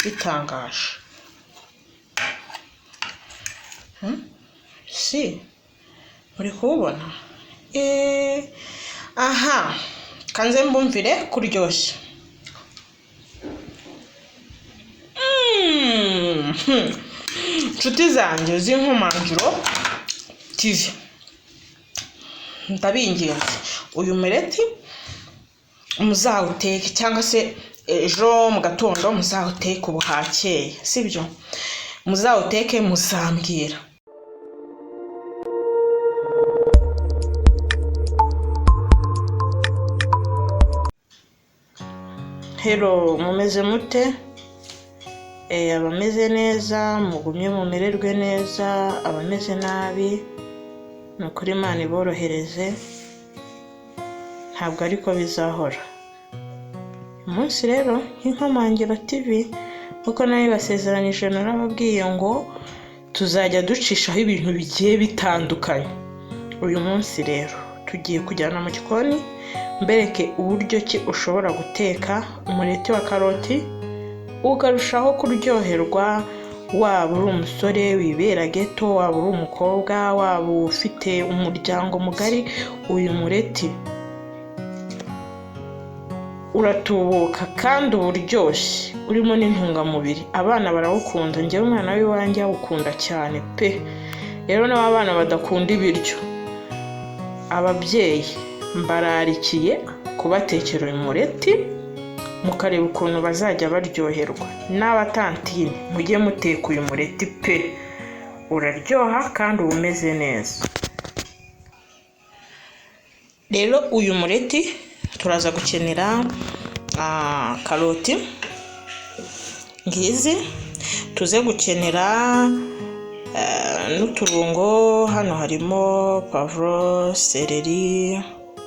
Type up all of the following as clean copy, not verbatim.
Bitangaje. Si muri kuwubona? Aha kanze mbumvire kuryoshya. Inshuti zanjye z'Inkomangiro TV, ndabinginze, uyu mureti muzawuteke, cyangwa se ejo mu gatondo muzawuteke ubu hakeye, sibyo? Muzawuteke muzambwira. Hello, mumeze mute? Abameze neza mugumye mumererwe neza, abameze nabi ni ukuri Imana iborohereze, ntabwo ariko bizahora. Umunsi rero nk'Inkomangiro TV, kuko nayo basezeranije, narababwiye ngo tuzajya ducishaho ibintu bigiye bitandukanye. Uyu munsi rero tugiye kujyana mu gikoni mbereke uburyo ki ushobora guteka umureti wa karoti ukarushaho kuryoherwa, waba uri umusore wibera geto, waba uri umukobwa, waba ufite umuryango mugari, uyu mureti uratubuka kandi uba uryoshye, urimo n'intungamubiri. Abana barawukunda, njyewe umwana w'iwanjye awukunda cyane pe. Rero n'abana badakunda ibiryo, ababyeyi mbararikiye kubatekera uyu mureti, mukareba ukuntu bazajya baryoherwa. N'abatantine mujye muteka uyu mureti pe, uraryoha kandi uba umeze neza. Rero uyu mureti turaza gukenera karoti ngizi, tuze gukenera n'uturungo. Hano harimo pavuro, seleri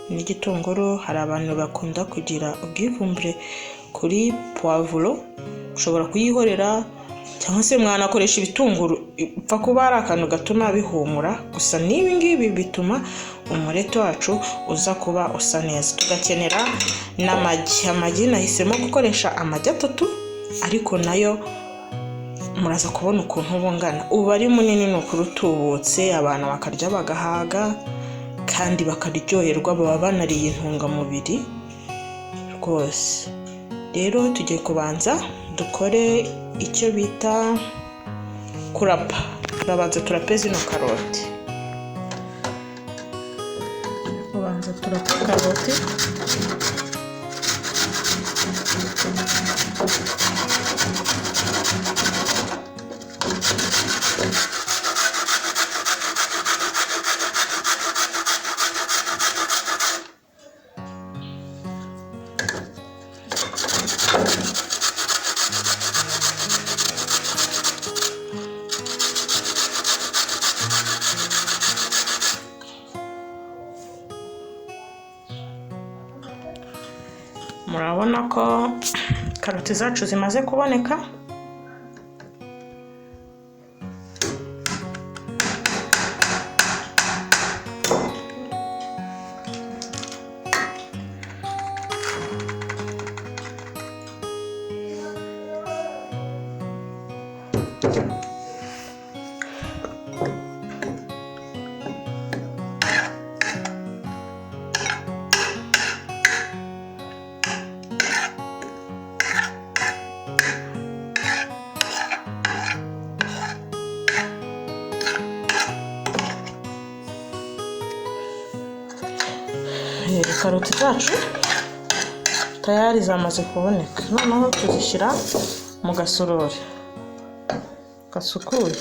n'igitunguru. Hari abantu bakunda kugira ubwivumbure kuri puwavuro, ushobora kuyihorera cyangwa se mwanakoresha ibitunguru, ipfa kuba ari akantu gatuma bihumura gusa. N'ibi ngibi bituma umureti wacu uza kuba usa neza. Tugakenera n'amagi. Amagi nahisemo gukoresha amagi 3, ariko nayo muraza kubona ukuntu uba ungana. Uba ari munini, ni ukuri utubutse, abantu bakarya bagahaga kandi bakaryoherwa, baba banariye intungamubiri rwose. Rero tugiye kubanza dukore icyo bita kurapa. Turabanza turape zino karoti. Kubanza turape karoti. Murabona ko karoti zacu zimaze kuboneka. Karoti zacu tayari zamaze kuboneka, noneho tuzishyira mu gasorori gasukuye.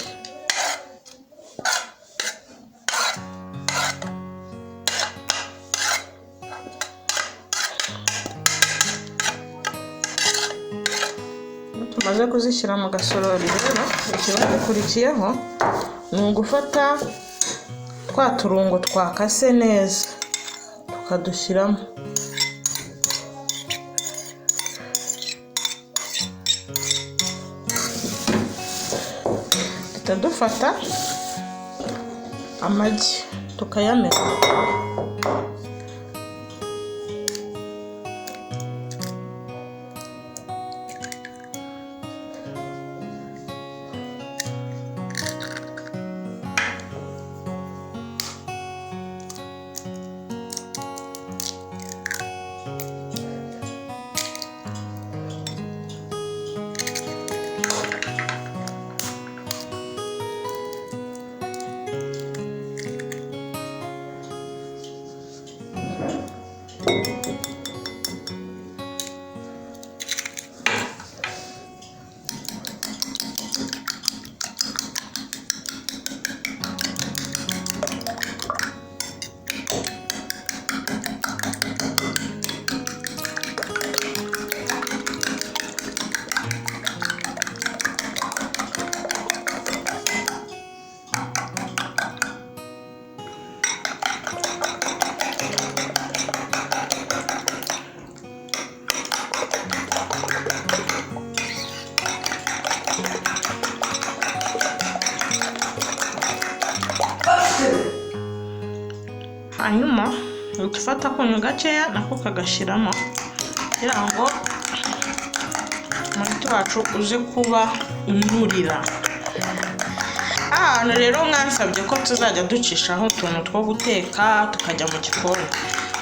Iyo tumaze kuzishyira mu gasorori rero, ikiba gikurikiyeho ni ugufata twa turungo twakase neza tukadushyiramo. Duhita dufata amagi tukayamena. Hanyuma uhita ufata akunyu gakeya nako kagashyiramo kugira ngo umureti wacu uze kuba unurira. Ahantu rero mwansabye ko tuzajya ducishaho utuntu two guteka tukajya mu gikoni,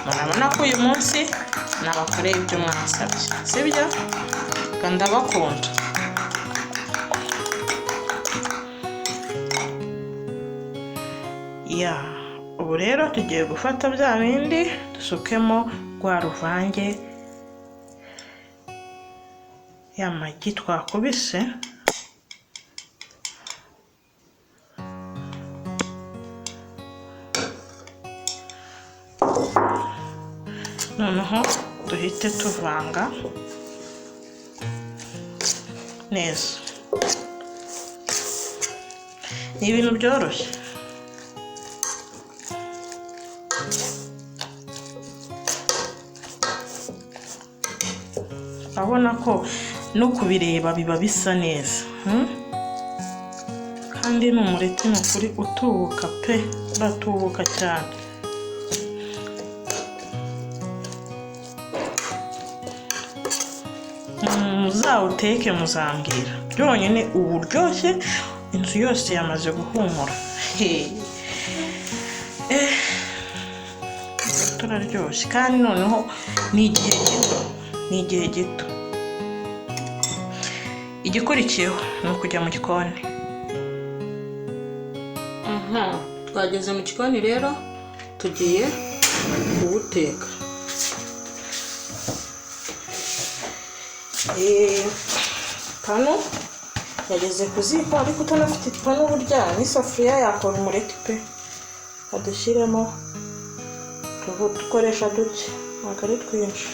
murabona ko uyu munsi nabakoreye ibyo mwansabye, sibyo? Ndabakunda. Ya, ubu rero tugiye gufata bya bindi dusukemo rwa ruvange ya magi twakubise. Noneho duhite tuvanga neza. Ni ibintu byoroshye. Urabona ko no kubireba biba bisa neza, kandi ni umureti ni ukuri utubuka pe, uratubuka cyane. Muzawuteke muzambwira byonyine uburyoshye, inzu yose yamaze guhumura. Turaryoshye kandi noneho ni igihe gito, ni igihe gito. Igikurikiyeho ni ukujya mu gikoni. Twageze mu gikoni rero, tugiye kuwuteka. Pano yageze ku ziko, ariko utanafite ipanu burya n'isafuriya yakora umureti pe. Adushyiremo, dukoresha duke, ntabwo ari twinshi.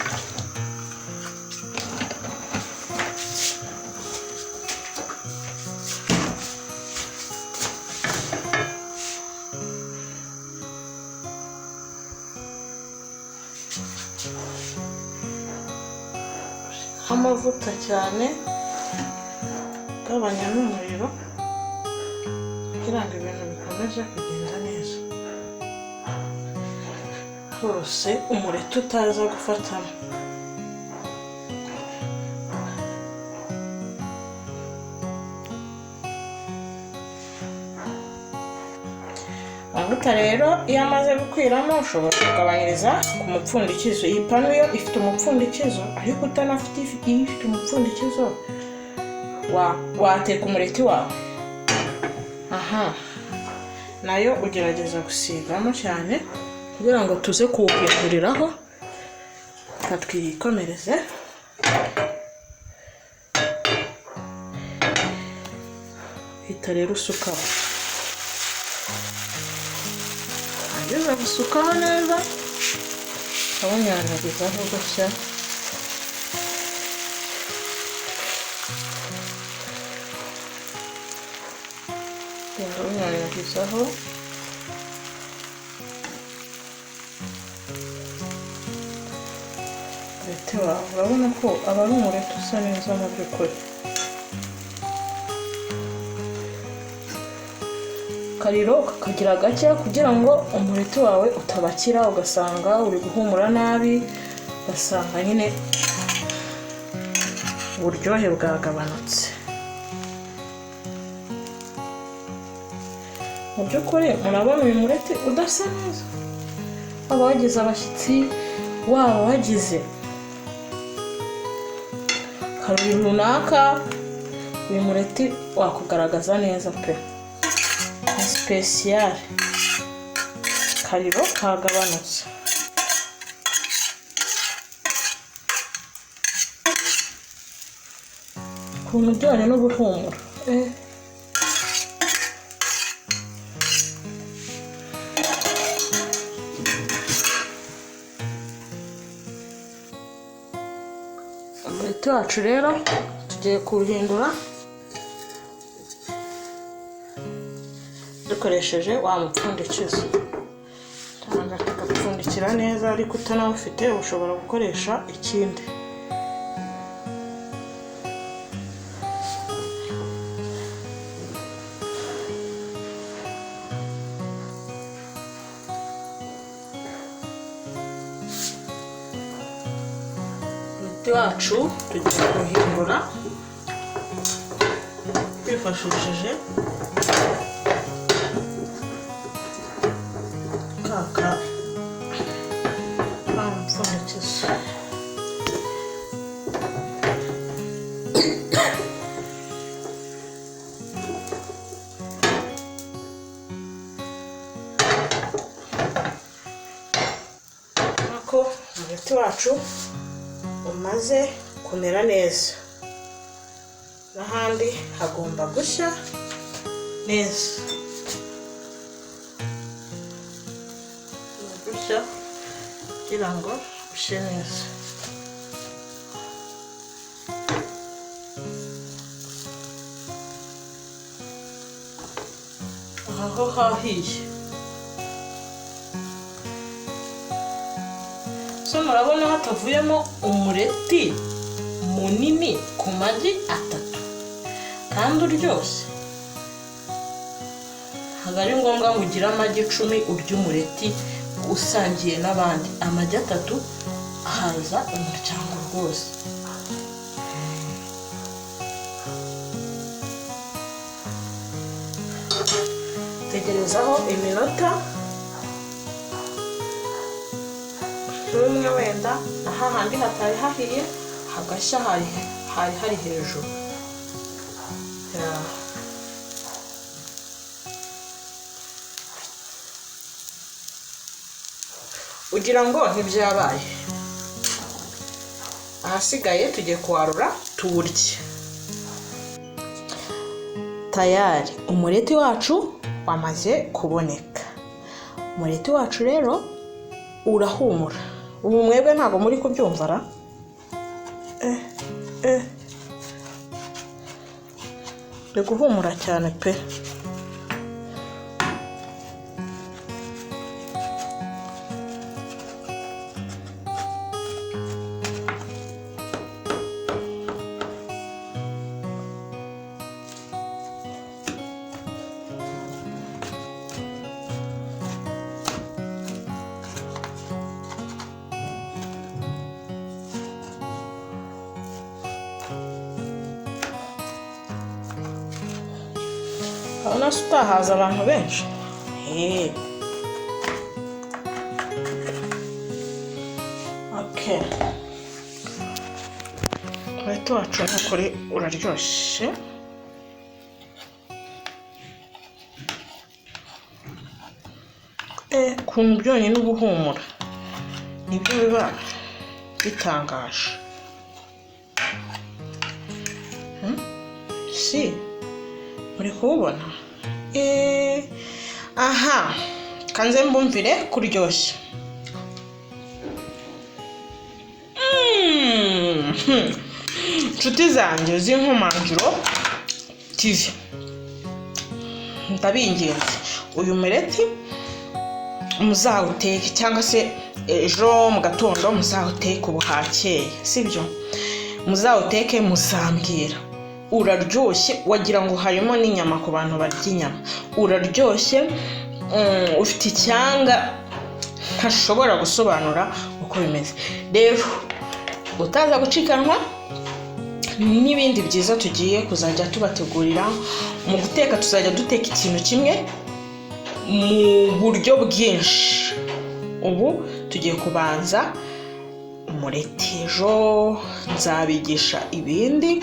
Amavuta cyane, gabanya n'umuriro kugira ngo ibintu bikomeze kugenda neza hose, umureti utaza gufatamo. Amavuta rero iyo amaze gukwiramo ushobora kugabanyiriza ku mupfundikizo. Iyi panu yo ifite umupfundikizo, ariko utanafite ifite umupfundikizo wateka umureti wawe. Aha nayo ugerageza gusigamo cyane kugira ngo tuze kuwuhinduriraho. Reka twikomereze. Hita rero usukaho. Ageze gusukaho neza, ukawunyanyagizaho gutya. Ugenda unyanyagizaho. Umureti wawe urabona ko aba ari umureti usa neza mu by'ukuri. Akariro kakagira gake kugira ngo umureti wawe utabakira, ugasanga uri guhumura nabi, ugasanga nyine uburyohe bwagabanutse. Mu by'ukuri murabona uyu mureti udasa neza, waba wagize abashyitsi, waba wagize karori runaka, uyu mureti wakugaragaza neza pe. Ni sipesiyare, akariro kagabanutse. Ukuntu ujyanye no guhumura. Umureti wacu rero tugiye kuwuhindura dukoresheje wa mupfundikizo. Tubanza tugapfundikira neza, ariko utanawufite ushobora gukoresha ikindi. Wacu tugiye guhindura twifashishije kaka mupfundikizo. Ko umureti wacu umaze kumera neza, n'ahandi hagomba gushya neza, gushya kugira ngo ushye neza. Aha ho hahiye. So murabona hatavuyemo umureti munini ku magi 3 kandi uryoshye. Ntabwo ari ngombwa ngo ugire amagi 10 urye umureti usangiye n'abandi. Amagi 3 ahaza umuryango rwose. Tegerezaho iminota nk'umwe wenda, na hahandi hatari hahiye hagashya hari hari hejuru. Ugira ngo ntibyabaye. Ahasigaye tugiye kuwarura tuwurye. Tayari umureti wacu wamaze kuboneka. Umureti wacu rero urahumura. Ubu mwebwe ntabwo muri kubyumva ra? Uri guhumura cyane pe. Urabona se utahaza abantu benshi? Okay. Umureti wacu ni ukuri uraryoshye. Ukuntu byonyine uba uhumura nibyo biba bitangaje. Si muri kuwubona? Aha kanze mbumvire kuryoshya. Inshuti zanjye z'Inkomangiro TV, ndabinginze uyu mureti muzawuteke, cyangwa se ejo mu gatondo muzawuteke ubu hakeye, sibyo? Muzawuteke muzambwira. Uraryoshye, wagira ngo harimo n'inyama ku bantu barya inyama. Uraryoshye, ufite icyanga ntashobora gusobanura uko bimeze. Rero utaza gucikanwa n'ibindi byiza tugiye kuzajya tubategurira mu guteka, tuzajya duteka ikintu kimwe mu buryo bwinshi. Ubu tugiye kubanza umureti, ejo nzabigisha ibindi,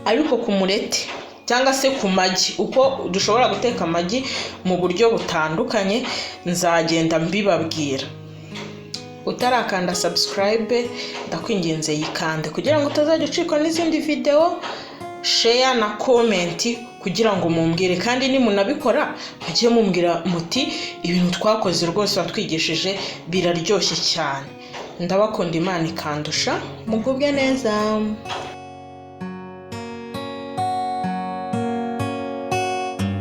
ariko ku mureti cyangwa se ku magi, uko dushobora guteka amagi mu buryo butandukanye nzagenda mbibabwira. Utarakanda subscribe ndakwinginze yikande kugira ngo utazajya ucikwa n'izindi video, share na comment kugira ngo mumbwire, kandi nimunabikora mujye mumbwira muti ibintu twakoze rwose watwigishije biraryoshye cyane. Ndabakunda, Imana ikandusha, mugubwe neza.